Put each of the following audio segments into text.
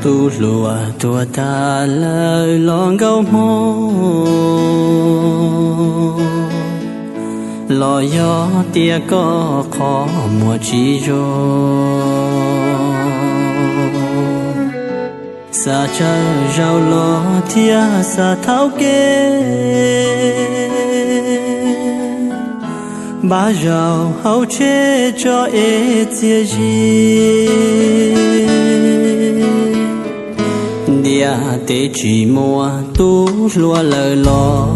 Tub hluas tuag tag lawm los nkauj hmoob, los yog tias koj qhov muag tsis zoo, xav tsawg zaus los thiaj xav thaub kev. Npaj zaum hauv tsheb tso es txias zis, ntiaj teb tsis muaj tub hluas lawm los,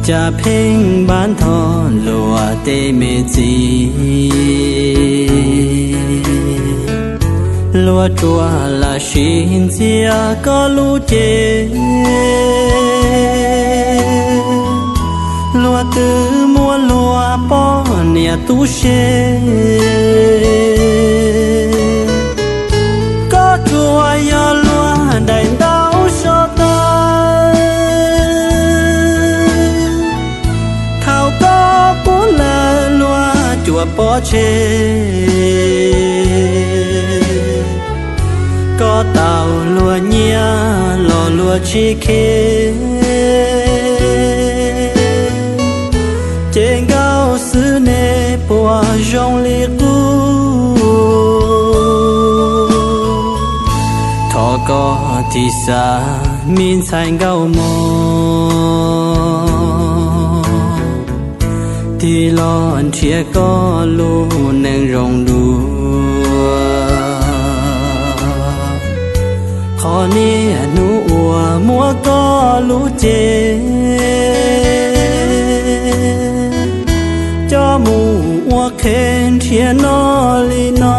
cas pheej npaj nthos luag tej me txiv. Luag tsuas lam sim ntxias koj lub cev, luag twb muaj luag poj niam tub se. Koj tsuas yog luag daim ntaub so tawg, thaum koj qub lawm luag cuam pov tseg. Koj tau luag nyiaj los luag tsis khev, ces nkauj xwb nej puas zoo li qub. Thov koj tig xav me ntxhais nkauj mog, tig los nrhiav koj lub neej zoo dua. Qhov niaj hnub uas muab koj lub cev coj mus ua qhev nrhiav noj li no.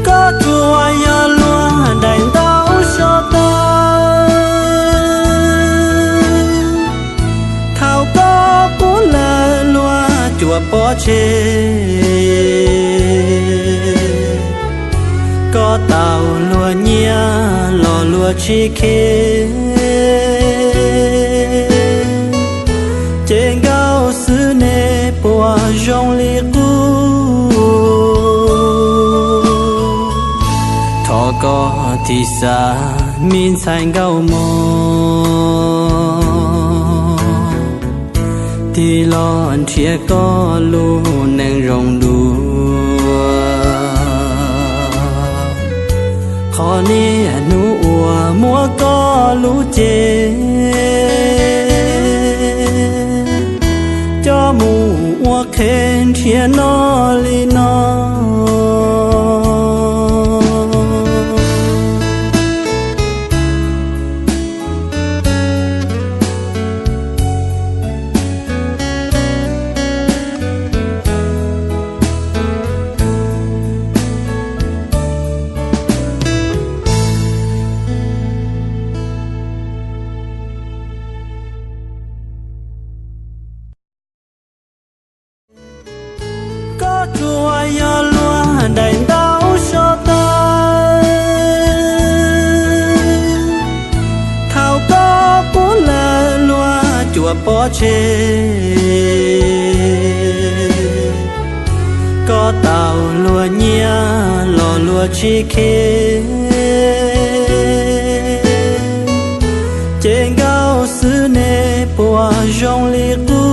Koj tsuas yog luag daim ntaub so tawg, thaum koj qub lawm luag cuam pov tseg. Koj tau luag nyiaj los luag tsis khev, ces nkauj xwb nej puas zoo li qub. Thov koj tig xav me ntxhais nkauj mog, tig los nrhiav koj lub neej zoo dua. Qhov niaj hnub uas muab koj lub cev coj mus ua qhev nrhiav noj li no. Koj tsuas yog luag daim ntaub so tawg, thaum koj qub lawm luag cuam pov tseg. Koj tau luag nyiaj los luag tsis khev, ces nkauj xwb nej puas zoo li qub.